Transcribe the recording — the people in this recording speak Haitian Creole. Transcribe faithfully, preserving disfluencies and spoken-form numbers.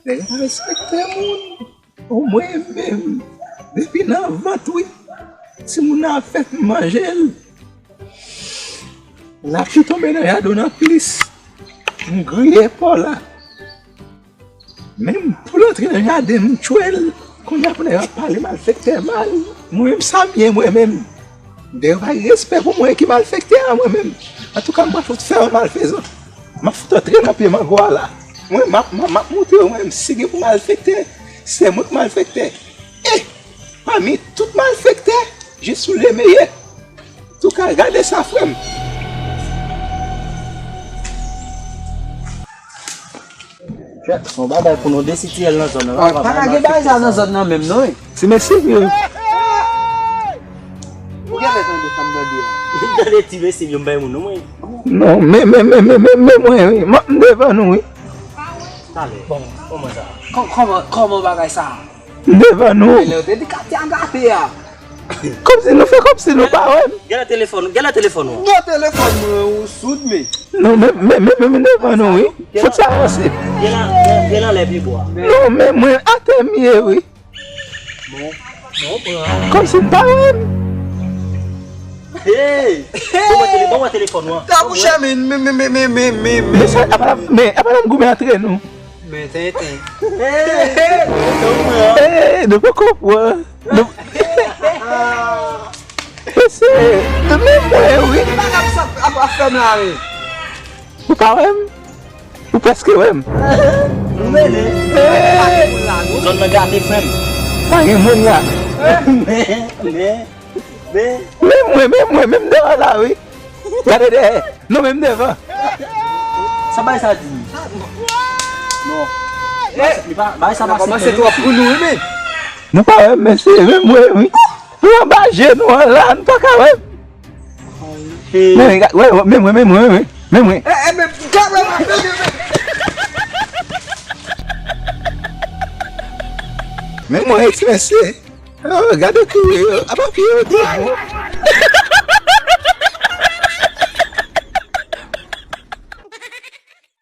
Nèg la pa respekte moun. O mwen menm, depi nan vant, wi. Timoun nan ap fè pou m manje l. Lapli tonbe nan jaden w nan plis. M griye pa w la. Menm pou l antre nan jaden m, m tchwe l. Kounye a pou nèg ap pale malfektè mal. Mwen menm sa m ye mwen menm. Dayè pa gen respè pou mwen ki malfektè a mwen menm. Antouka m pral fout fè yon malfezan. M ap fout antre nan pye mango a la. Mwen m ap m ap m ap montre w mwen menm si gen pou malfektè, se mwen k malfektè. Eh! Pami tout malfektè, jis ou le meyè. Antouka gade sa frè m. Chè, se yon bagay pou nou desitiyèl nan zòn nan. Ah, pa ka gen bagay sa nan zòn nan menm non wi. Ti mesye yo. Ou genlè tande sa m tande a? Tande ti mesye yo m bay moun non mwen. Non, men men men men men men mwen wi. M ap m devan nou wi. Talè. Bon, kòman sa? Kò- Kòman kòman bagay sa? M devan nou. Lè w te di katye a gate a. Kòmsi nou fè kòmsi nou pa wè m. Gade telefòn, gade telefòn ou. Gade telefòn mwen, ou soud men. Non, men men men men m devan nou wi. Fout sa avanse. Gade la, gade la lè pi bwa. Non, men mwen atè m ye wi. Bon, bon, pran. Kòmsi m pa wè m. Hey! Bon, mwen tele- bon, mwen telefòn ou an. Ta bouche men men men men men men men. Men sa apa men apa n ap goumen antre nou. Men tenten. Hey, nou poko pran. Nou- Mesye, men mwen wi. Ki bagay sa ap ap fè m la wi? Ou pa wè m? Ou prèske wè m? Nou mele. Hey! Zòn nan gate frè m. Pa gen moun la. Men, men, men. Men mwen, men mwen, men m devan la wi. Gade dèyè. Non, men m devan. Sa bay sa di? Non. Li pa bay sa pase kòmanse twòp pou nou wi men. Nou pa wè m mesye, men mwen wi. Nou anba je nou an la, nou pa ka wè m. Men, men, men, men, men, men, men, men, men. Eh, eh, men, gade, men, men, men. Men mwen, ti mesye. Oh, gade kouri yo. Apa pye yo te bon.